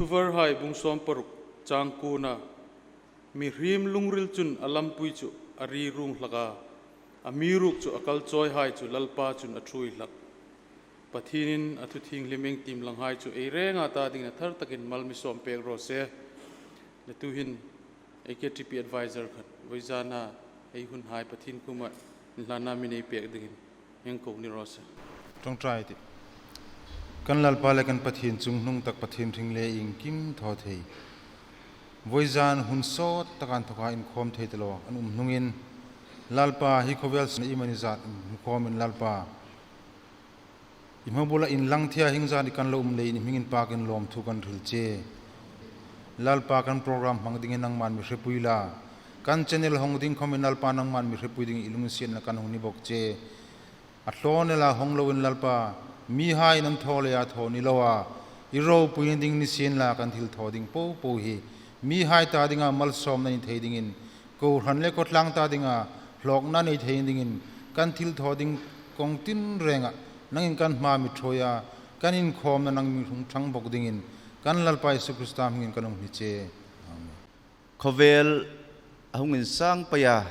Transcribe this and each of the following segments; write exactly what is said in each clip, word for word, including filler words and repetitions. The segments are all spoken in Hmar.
Thuvarhai bung sawm paruk chang kuona, mihriem lungril chun a lampui chu a ri ruong hlak a, amiruokchu a kalchawihai chu Lalpa chun a ṭhuoi hlak. Pathienin a thu thienghlim iengtiemlanghai chu ei renga ta dingin a thar takin mal mi sawm pek raw se. Le tuhin ei K T P advisor khan vawizana ei hunhai Pathien kuoma inhlanna mi nei pek dingin hang ko ni raw se. Ṭawngṭai ei tih. Kan Lalpa le kan Pathien chunghnung tak, Pathien hring le iengkim thaw thei, vawizan hun sawt taka inthawka inkhawm thei ta lo an um hnungin, Lalpa, hi khawvel sunga iemani zat inkhawmin, Lalpa, i hmabula inlang thei a, hieng zat hi kan lo um leiin i hming inpakin lawmthu kan hril che. Lalpa, kan program hmang dingin nangman mi hrietpui la, kan channel hawng ding khawmin, Lalpa, nangman mi hrietpui dingin i lunginsietna kan hung ni bawk che. A thlawn ela hawng loin, Lalpa, mihaiin an thaw leia thaw ni loa, i ropuina ding ni sienla, kan thilthaw ding popo hi mihai ta dinga malsawmna ni thei dingin, kohran le khawtlang ta dinga hlawkna nei thei dingin, kan thilthaw ding kawng tinrenga nangin kan hma mi ṭhuoi a, kan inkhawmna nang mi hung ṭhang bawk dingin, kan Lalpa Isu Krista hmingin kan hung hni che. Amen. Khawvel a hung insang pei a,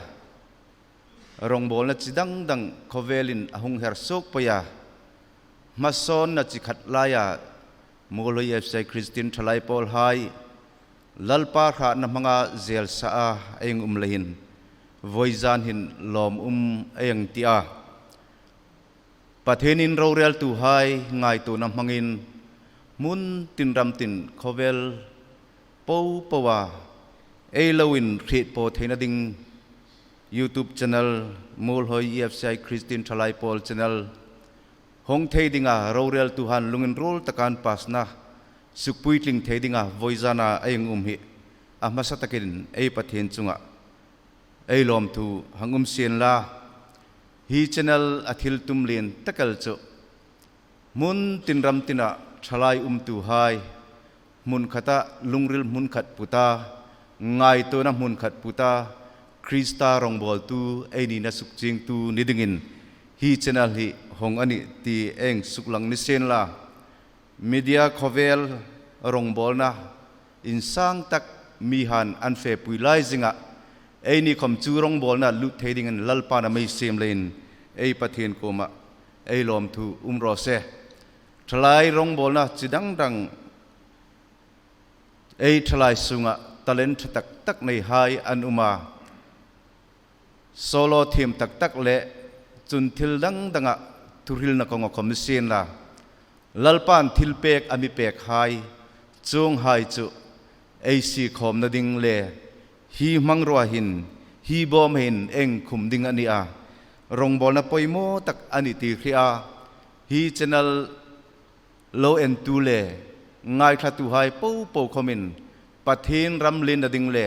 rawngbawlna chi dang dang khawvelin a hung her suok pei a, hmasawnna chi khat laia Muolhoi E F C I Kristien Ṭhalai Pawlhai Lalpa hratna hmanga zel sa a ei hung um leiin, vawizan hin lawm um ei hung ti a. Pathienin roreltuhai ngaituona hmangin, hmun tin ram tin khawvel popoa ei lo inhrietpawl theina ding YouTube channel, Muolhoi E F C I Kristien Ṭhalai Pawl channel hawng thei dinga, roreltuhaiin lunginruol taka an pasna sukpuitling thei dinga vawizana ei hung um hi a hmasa takin ei Pathien chunga ei lawmthu hang um sienla. Hi channel a thil tum lien tak el chu hmun tin ram tina ṭhalai umtuhai hmun khata lungril hmun khat puta, ngaituona hmun khat puta, Krista rawngbawltu ei nina sukchiengtu ni dingin hi channel hi hawng a nih ti ei suklang ni sienla. Media khawvel rawngbawlna insang tak mihaiin an fepui lai zinga, eini khawm chu rawngbawlna lut thei dingin Lalpan a mi siem leiin ei Pathien kuoma ei lawmthu um raw se. Ṭhalai rawngbawlna chi dang dang ei ṭhalai sunga talent ṭha tak tak neihai an um a, solo thiem tak tak le chun thil dang danga thuhrilna kawnga khawm ni sienla, Lalpan thilpek a mi pekhai chuonghai chu ei siekhawmna ding le hi hmangruo hin, hi bawm hin ei khum ding a ni a, rawngbawlna poimaw tak a nih ti hre a, hi channel lo entu le ngaithlatuhai popo khawmin Pathien ram lienna ding le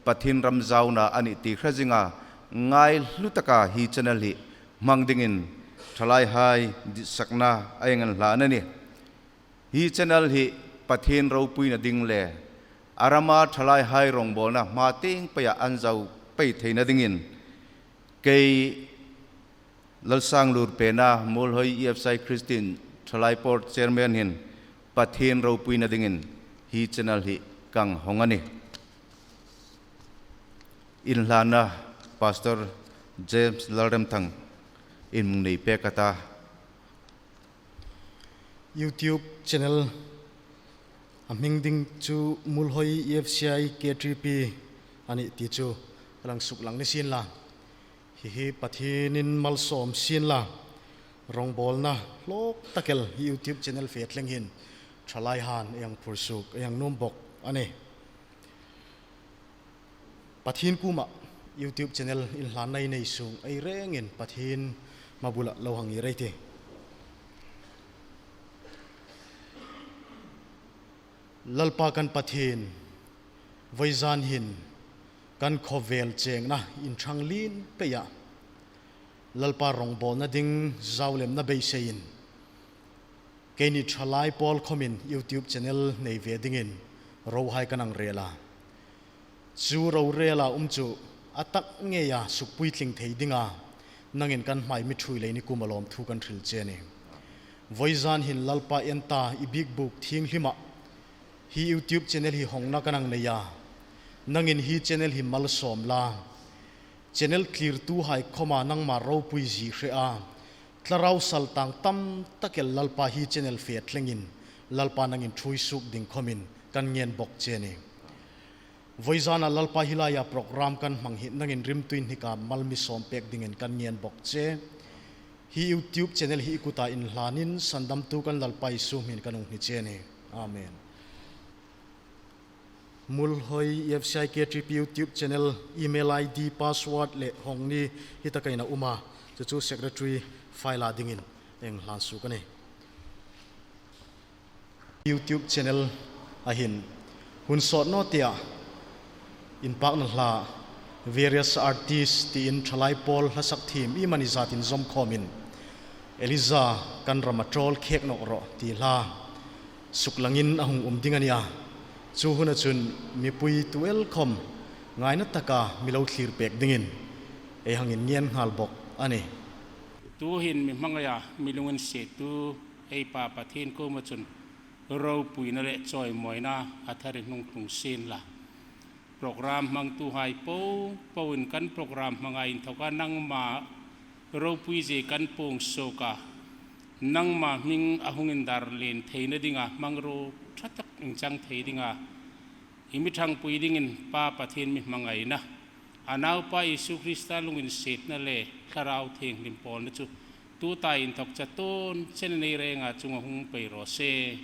Pathien ram zauna a nih ti hre zinga, ngaihlu taka hi channel hi hmang dingin ṭhalaihai ditsakna ei hang hlan a nih. Hi channel hi Pathien ropuina ding le a rama ṭhalaihai rawngbawlna hma tieng peia an zo pei theina dingin, kei Lalsanglur Pena, Muolhoi E F C I Kristien Ṭhalai Pawl Chairman hin Pathien ropuina dingin hi channel hi ka hang hawng a nih. Inhlanna Pastor James Lalremthang in mi nei pek a ta. YouTube channel a hming ding chu Muolhoi E F C I K T P a nih ti chu ka hang suklang ni sienla. Hi hi Pathienin malsawm sienla, rawngbawlna hlawk tak el hi YouTube channel fe thleng hin ṭhalaihaiin ei hang phur suok, ei hang nuom bawk a nih. Pathien kuoma YouTube channel inhlanna ei nei sung ei rengin Pathien hmabula lo hang ngir ei tih. Lalpa kan Pathien, vawizan hin kan khawvel chengna inṭhang lien peia Lalpa rawngbawlna ding zaulemna beiseiin, keini ṭhalai pawl khawmin YouTube channel nei ve dingin rohai kan hang rel a. Chu rorela um chu a tak ngeia sukpuitling thei dinga nangin kan hmai mi ṭhuoi leiin i kuoma lawmthu kan hril che a nih. Vawizan hin Lalpa en ta, i biekbuk thienghlima Hi YouTube channel hi hawngna ka hang nei a, nangin hi channel hi malsawm la, channel thlirtuhai khawma nangma ropui zie hre a, thlarau sal tang tam tak el Lalpa hi channel fe thlengin Lalpa nangin ṭhuoi suok ding khawmin kan ngen bawk che a nih. Vawizana Lalpa hi laia program kan hmang hi nangin rimtui hnika mal mi sawm pek dingin kan ngen bawk che. Hi YouTube channel hi i kuta inhlanin sandamtu kan Lalpa Isu hmingin kan hung hni che a nih. Amen. Mulhoi E F C I K T P YouTube channel email I D, password le hawng ni hi taka hin a um a, chu chu secretary file-a dingin ei hlan suok a nih. YouTube channel-a hin hun sawt naw tia inpakna hla, various artist tiin ṭhalai pawl hla sak thiem iemani zatin zawm khawmin Elijah kan rama ṭawl khek nawk rawh ti hla suklangin a hung um ding a nih a. Chu huna chun mipui tu el khawm ngaina taka mi lo thlir pek dingin ei hang inngen nghal bawk a nih. Tuhin mi hmangaia mi lunginsiettu ei Pa Pathien kuoma chun ropuina le chawimawina a tharin hung tlung sien la. Program hmangtuhai popoin kan program hmanga inthoka nangma ropui zie kan puong suok a, nangma hming a hung indar lien theina dinga hmangruo ṭha tak inchang thei dinga i mi ṭhangpui dingin Pa Pathien mi hmangaina, a Naupa Isu Krista lunginsietna le Thlarau Thienghlim pawlna chu tuta inthok chatuon chen a nei renga chunga hung pei raw se.